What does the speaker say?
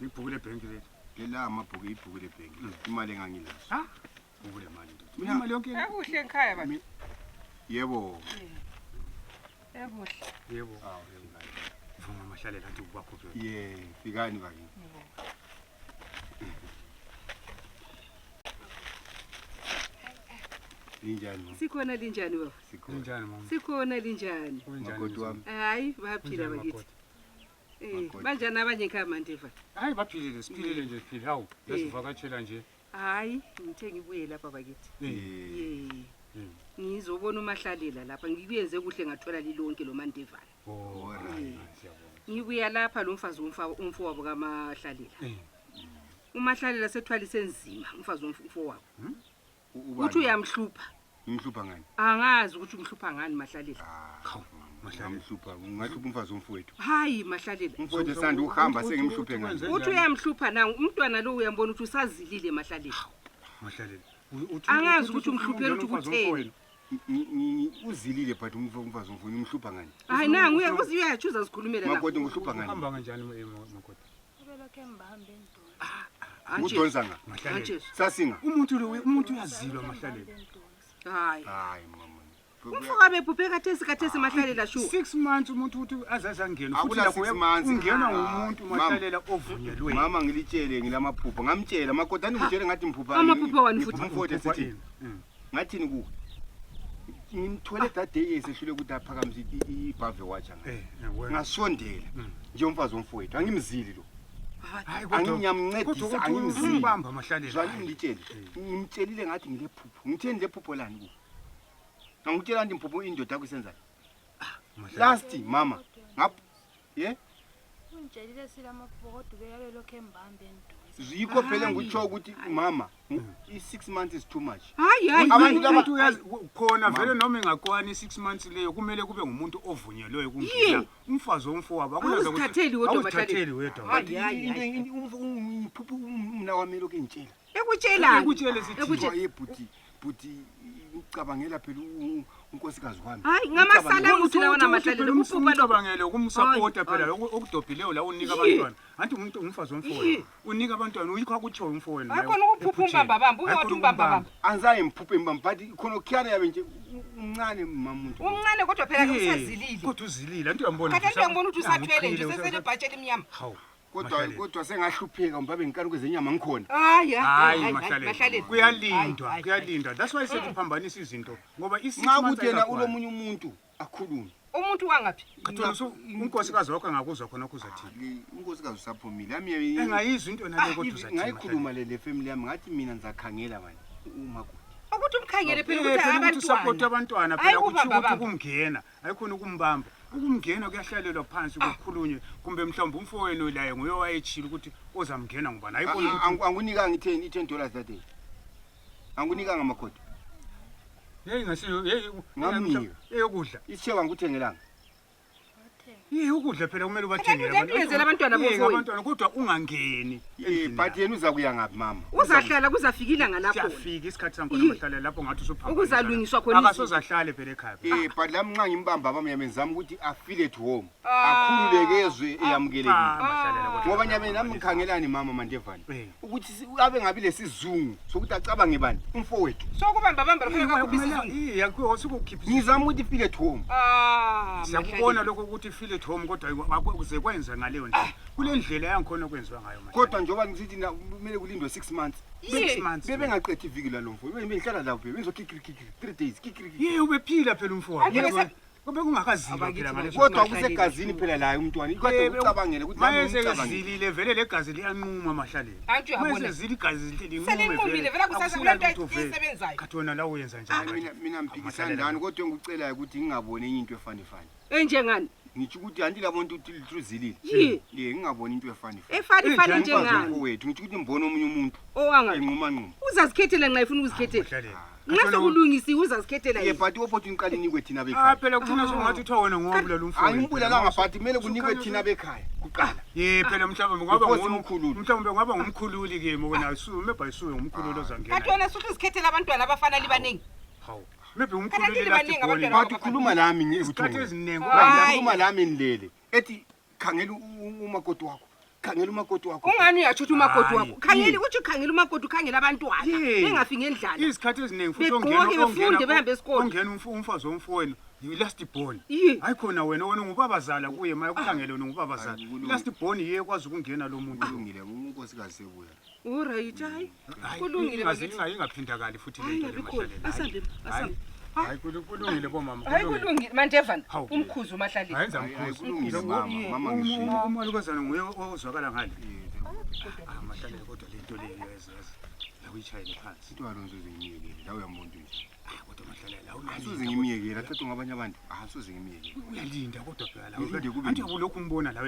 ibhuku lebhenki lethu. Lela amabhuku ibhuku lebhenki. Imali engangilayo. Ha? Ibhuku lemali ndoda. Mina imali yonke. Akuhle ekhaya baba. Yebo. Ekuhle. Yebo. Vuma mahlalela nje ubakho phela. Fikani baki. Linjani? Sikhona linjani baba? Linjani mama? Sikhona linjani? Makoti wami. Hayi baphila bakithi. Banjani abanye ekhaya Mandefa? Hayi baphilile, siphilile nje siphile. Hawu, lesivakatshela nje. Hayi, ngithe ngibuye lapha bakithi. Ngizobona uMahlalela lapha ngikuyenze kuhle ngathola lilonke lo Mandefa. Oh, siyabona. Ngibuya lapha lo mfazi umfowabo kaMahlalela. uMahlalela sethwalise enzima umfazi womfowabo. Uthi uyamhlupha. Ngimhlupha ngani? Angazi ukuthi umhlupha ngani Mahlalela. Mahlalela ngimhlupha. Ungahlupha umfazi womfowethu. Hayi Mahlalela. Umfowethu esanda uhamba sengimhluphe ngani? Uthi uyamhlupha na umntwana lo uyambona ukuthi usazilile Mahlalela. Mahlalela. Angazi ukuthi umhluphela ukuthi kutheni. Uzilile but umfazi womfowethu ngimhlupha ngani? Hayi nangu uyachuza sikhulumela la. Makoti ngihlupa ngani? Uhamba kanjani makoti? Ubelokhe embahambe endoni. Udonsa nga? Manje Sasinga. Umuntu uyazilwa Mahlalela. hayi mama. umfoka bebhubhe kathesi Mahlalela shu 6 months umuntu uthi azazangena futhi lapho ungena ngumuntu Mahlalela ovunyelwe. Mama ngilitshele ngilamaphupho ngamtshela makoti ngitshele ngathi mphupha. Amaphupho wani futhi? Umfowethu sithi. Ngathini ku? Ngimthole that day esehlule ukuthi aphakamisa ibhave watch nga. Ngasondela nje umfazi womfowethu angimzili lo. Hayi Anginyamncedisa angimzili. Ubamba Mahlalela. Zwani ngilitshele. Ngimtshelile ngathi ngilephupho. Ngitheni lephupho lani ku? Angitshela nje imphupho indoda kusenzayo. Last mama. Ungitshelile silamabhodo beyabelokhe embahambe endoni. Zikho phela ngikutsho ukuthi mama i6 months is too much. hayi Abantu uyazi khona vele noma engakwani 6 months leyo kumele kube ngumuntu ovunyelweyo kumfika umfazi womfowabo akunaza ukuthi Awuzithatheli wedwa awuzithatheli wedwa. Hayi. Umphupho umna wami lo kengitshela. Ekutshelani? Ekutshele sithi Bhuti ucabangela phela unkosikazi wami. Hayi ngamasala ukuthi lawa naMahlalela umfupha lo cabangele ukumsupporta phela okudobhileyo la unika abantwana. Anti umuntu umfazi womfowethu unika abantwana uyikho akutsho umfowethu naye. Akona ukuphupha umbamba bamba uyothi umbamba bamba. Anzaye mphuphe mbamba but khona ukhiyana yabe nje umncane mamuntu. Umncane kodwa phela usazilile. Kodwa uzilile anti uyambona. Kade ngiyambona ukuthi usathwele nje sesele ibhatshe elimnyama. Hawu. Kodwa sengahlupheka mbabe ngikani kwezenyama ngikhona. Hayi Mahlalela kuyalindwa that's why sekuphambanisa izinto ngoba nxa ukuthi yena ulomunye umuntu akhulume Umuntu wangaphi? Kathola unkosikazi wakho angakuzwa khona kuzathini. Unkosikazi usaphumile ami engayizwa into nale kodwa uzathini. Ngayikhuluma le family yami ngathi mina ngizakhangela manje umakoti. Ukuthi umkhangele phela ukuthi abantu support abantwana phela ukuthi baba. kumngena ayikhona ukumbamba ukumngena kuyahlalelwa phansi ukukhulunywe kumbe mhlawumbe umfowenu laye nguye wayechila ukuthi ozamngena ngubani ayikhona ukuthi angunika ngitheni $10 that day angunika ngamakoti ngasiyo ngamnika eyokudla ishewa ngikuthengelanga ukudla phela kumele ubathengele Yenzela abantwana bofowethu. abantwana kodwa ungangeni but yena uza kuya ngapi mama uzahlala kuzafikila ngalapho siyafika isikhathi sangu Mahlalela lapho ngathi usuphamba ukuzalungiswa khona akasozahlale phela ekhaya but lami nxa ngimbamba bami yamenzama ukuthi afeel at home akhululekezwe eyamukelekile ngoba nyame nami ngikhangelani mama Mandevani ukuthi abe ngabi lesizungu sokuthi acabanga bani umfowethu sokubamba bamba phela kakubisa. yakho sikukhipha ngizama ukuthi feel at home siyakubona lokho ukuthi feel at home kodwa akuze kwenza ngaleyo ndlela kule ndlela yangikhona kwenziwa ngayo manje kodwa njoba ngisithi kumele kulindwe 6 months 6 months bebengaqethi iviki la lomfo bengihlala lapho bengizokhikirikiki 3 days kikiriki ubephila phela umfowabo kube kungakaziwa phela ngaleso kodwa kusegazini phela la umntwana ikade ucabangele ukuthi nami ngicabangile vele legazi liyanquma Mahlalela mase zili igazi selinqumile vele kusasekulento ayisebenzayo kathona la uyenza njani mina mphikisana ngani kodwa engikucelayo ukuthi ngingabone enye into efanifani enjengani ngithi ukuthi andila bonke ukuthi litruzilile ngingaboni into efanifani efanifani njengani wethu ngithi ukuthi mbone omunye umuntu owanga enquma uzazikhethela nxa ifuna ukuzikhethela nxa sekulungisiwe uzazikhethela but opportunity qala inikwe thina bekhaya phela kuthina sokungathi uthiwa wena ngowabulala umfowethu angibulala but kumele kunikwe thina bekhaya kuqala phela mhlawumbe ngaba ngumkhululi ke wena isume bayisuwe ngumkhululi ozangena kathi wena suthi uzikhethela abantwana abafanele baningi hawu maybe umkhululi lathi but khuluma nami isikhathi eziningi khuluma nami nilele ethi khangela umakoti wakho khangela umakoti wakho ungani uyatsho ukuthi umakoti Hayi. wakho khangeli uthi ukhangela umakoti ukhangela abantwana Ye. bengafi ngendlala izikhathi eziningi futhi Begqoke, befunde, behambe esikole. ongena umfazi womfowenu yi-last born Ye. hayi khona wena ungubabazala kuye maye ukukhangele wena ungubabazala Hayi, kulungile. i-last born yiye ekwazi ukungena lo muntu kulungile unkosikazi sebuya uright hayi Hayi, kulungile bakithi. ingaphindakali futhi Hayi, lento ngabe le khona. Mahlalele. Asambe, Hayi. asambe. Hayi, kulungile bomama hayi kulungile mandevana Hawu. umkhuzi umahlalile hayenza Hayi, mkhuzi kulungile mama ngishilo umalukazana nguye ozwakala ngale Mahlalele kodwa lento leyo yazi yakuyitshayele phansi into alonzo zengiyekile la uyamuntu nje kodwa Mahlalele asoze ngimiyekela thatha ngabanye abantu asoze ngimiyekela uyalinda kodwa phela Ngilinde kube anti ulokhu umbona la